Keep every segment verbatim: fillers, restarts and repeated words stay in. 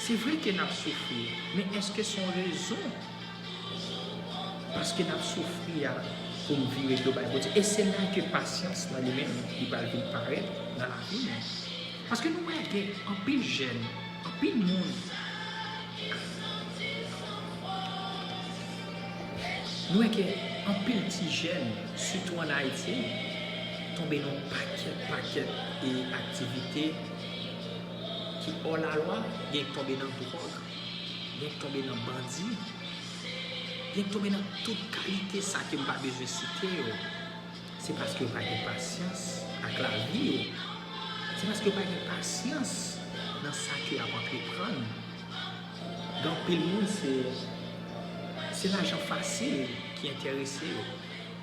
Se vre ke n ap soufri, men èske se yon rezon paske n ap soufri a pou n vire do bay Bondye? E se la ke pasyans nan li menm, li pral vin parèt nan lavi nou. Paske nou wè gen anpil jèn, anpil moun, nou wè gen anpil ti jèn, sitou ann Ayiti, tonbe nan pakèt, pakèt e aktivite ki òlalwa, gen k tonbe nan dwòg, gen k tonbe nan bandi, gen k tonbe nan tout kalite sa ke m pa bezwen site yo. Se paske yo pa gen pasyans ak lavi yo. Se paske yo pa gen pasyans nan sa ke y ap antreprann. Gen anpil moun, se, se lajan fasil ki enterese yo,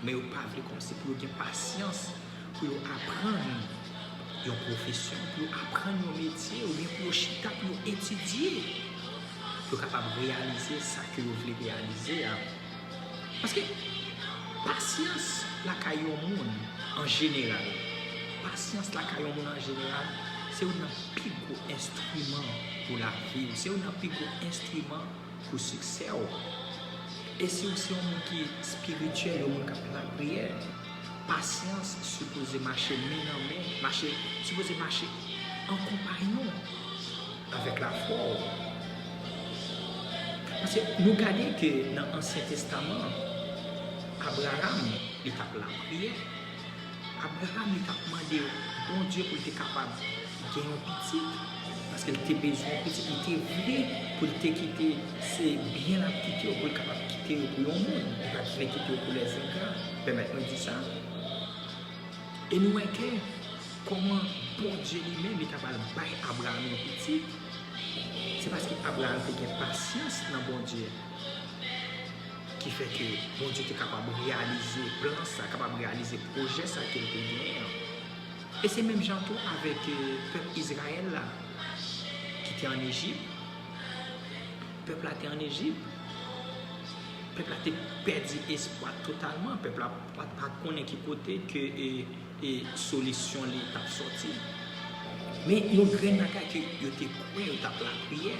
men yo pa vle kòmsi pou yo gen pasyans pou yo aprann yon pwofesyon, pou yo aprann yon metye, oubyen pou yo chita, pou yo etidye, pou yo kapab reyalize sa ke yo vle reyalize a. Paske pasyans lakay yon moun an jeneral, pasyans lakay yon moun an jeneral, se youn nan pi gwo enstriman pou lavi w, se youn nan pi gwo enstriman pou siksè w. E si w se yon moun ki espirityèl, yon moun k ap lapriyè, pasyans sipoze mache men nan men, mache, sipoze mache an konpayon avèk lafwa w. Paske nou gade ke nan Ansyen Testaman, Abraram, li t ap lapriyè. Abraram, li t ap mande Bondye pou l te kapab gen yon pitit, paske l te bezwen yon pitit, li te vle pou l te kite se byen l ap kite yo, pou l kapab kite yo pou yon moun. Li pa t vle kite yo pou lèzengra, pèmèt mwen di sa. E nou wè ke kòman Bondye li menm, li ta pral bay Abraram yon pitit, se paske Abraram te gen pasyans nan Bondye ki fè ke Bondye te kapab reyalize plan sa, kapab reyalize pwojè sa ke l te genyen an. E se menm jan tou avèk, eh, pèp Izrayèl la, ki te ann Ejip. Pèp la te ann Ejip. Pèp la te pèdi espwa totalman. Pèp la pa t, pa t konnen ki kote ke, eh, e solisyon li t ap sòti. Men yon grenn bagay ke yo te kwè, yo t ap lapriyè.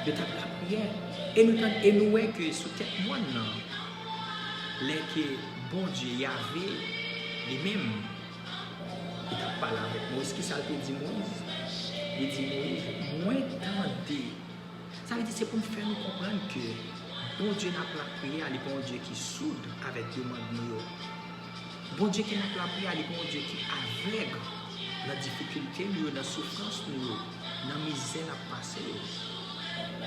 Yo t ap lapriyè. E nou tann, e nou wè ke sou tèt mòn nan, lè ke Bondye, Yahvé, li menm, li t ap pale avèk Moyiz, kisa l te di Moyiz? Li di Moyiz, mwen tande. Sa vle di se pou m fè nou konprann ke Bondye n ap lapriyè a, li pa yon Dye ki soud avèk demann nou yo. Bondye ke n ap lapriyè a, li pa yon Dye ki avèg nan difikilte nou yo, nan soufrans nou yo, nan mizè n ap pase yo.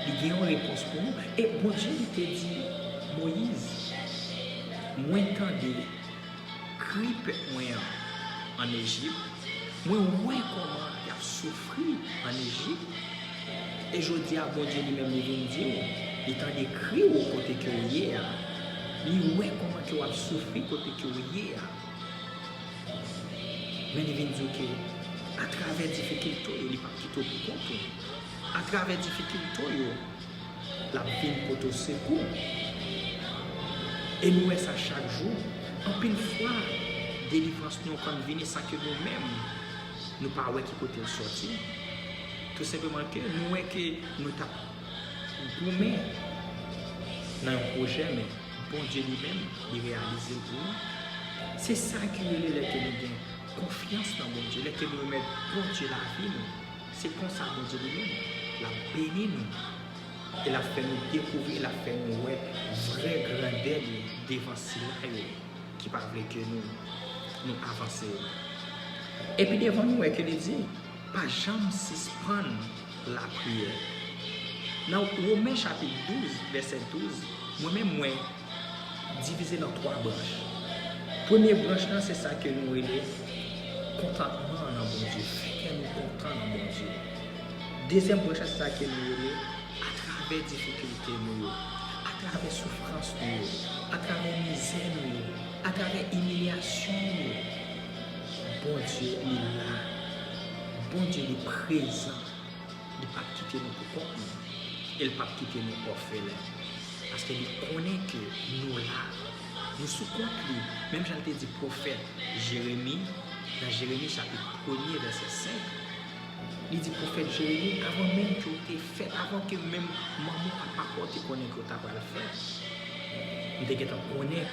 Li gen yon repons pou nou. E Bondye, li te di Moyiz, mwen tande kri pèp mwen an ann Ejip. Mwen wè kòman y ap soufri ann Ejip. E jodi a, Bondye li menm, li vin di w, li tande kri w kote ke w ye a. Li wè kòman ke w ap soufri kote ke w ye a. Men li vin di w ke atravè difikilte w yo, li p ap kite w pou kont ou. Atravè difikilte w yo, l ap vin pote w sekou. E nou wè sa chak jou. Anpil fwa, delivrans nou konn vini san ke nou menm, nou pa wè ki kote l sòti. Tou senpleman ke nou wè ke nou t ap goumen nan yon pwojè, men Bondye li menm, li reyalize l pou nou. Se sa ki rele lè ke nou gen konfyans nan Bondye, lè ke nou remèt Bondye lavi nou. Se konsa Bondye li menm, l ap beni nou. E l ap fè nou dekouvri, e l ap fè nou wè vrè grandè li devan sila yo ki pa vle ke nou, nou avanse yo. Epi devan nou wè ke li di, pa janm sispann lapriyè. Nan Women chapit douz, vèsè douz, mwen menm mwen divize nan twa branch. Premye branch lan, se sa ke nou rele kontantman nan Bondye. Fè kè nou kontan nan Bondye. Dezyèm branch lan, se sa ke nou rele atravè difikilte nou yo, atravè soufrans nou yo, atravè mizè nou yo, atravè imilyasyon nou yo. Bondye, li la. Bondye, li prezan. Li p ap kite nou pou kont nou. E l p ap kite nou òfelen. Paske li konnen ke nou la. Nou sou kont li. Menm jan l te di pwofèt Jeremi, nan Jeremi chapit premye, vèsè senk, Li di, pwofèt Jeremi, avan menm ke w te fèt, avan ke menm manman w ak papa w te konnen ke w ta pral fèt, m te gentan konnen ke